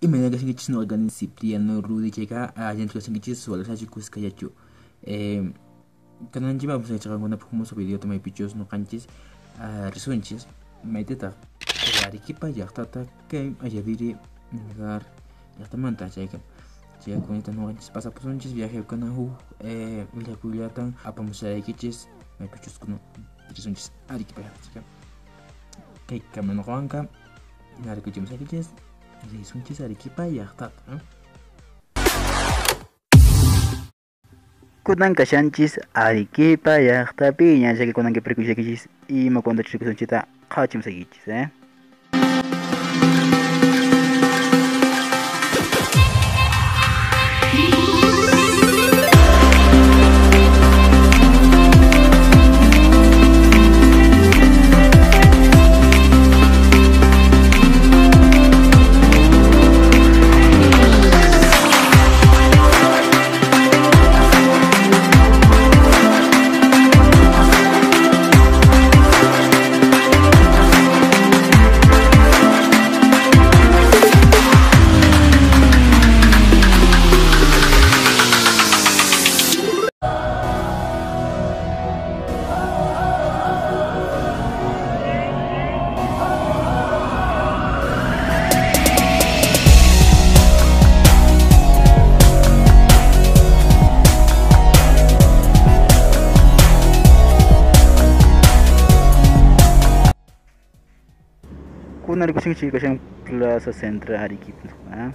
Imayna kashankichis nuqa Cipriano Rudy chayqa allinchu kashankichis suwalasachu kuskallachu. Kananchis vamos a echar famoso video maypichus nuqanchis risunchis maytataq Arequipa llaqtata kay Ayaviri lugar llaqtamanta chayqa chaykunata nuqanchis pasapusunchis viaje kana huk willakuyllatan apamusharaykichis maypichus kuna risunchis Arequipa llaqta kay kama nuqanqa rikuchimusaykichis risunchis Arequipa llaqtata. Kunan kashanchis Arequipa llaqtapiña chayqa kunan rikushaykichis ima cuando rikusunchita qhawachimusaykichis. Kunan rikusinchis kashan Plaza Central Arequipa.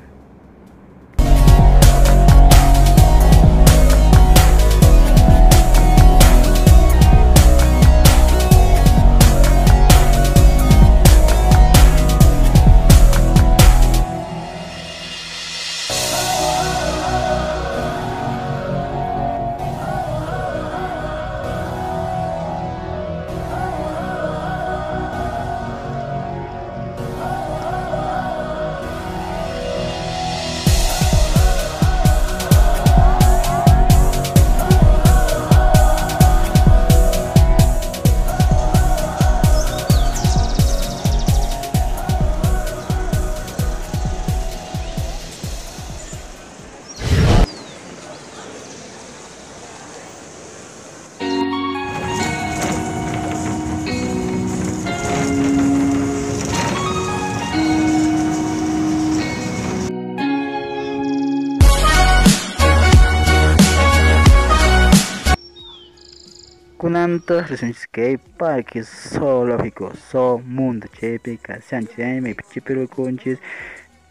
Kunanta risunchis kay parque zoológico Zoo Mundo chaypi kashanchis maypi chipirukunchis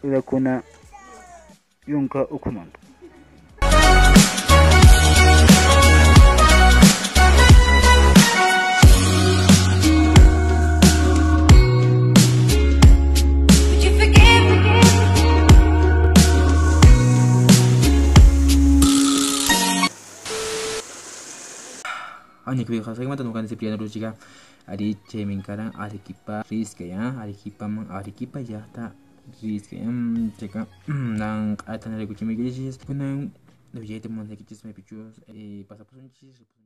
uywakuna yunka ukhumanta. Aña que nuqan Cipriano Rudy ari chayminkaran Arequipa risqa ya Arequipaman Arequipa llaqta risqa chayqa nan q'aytan rikuchimuykichis kunan willayta munasaykichis maypichus pasapusunchis.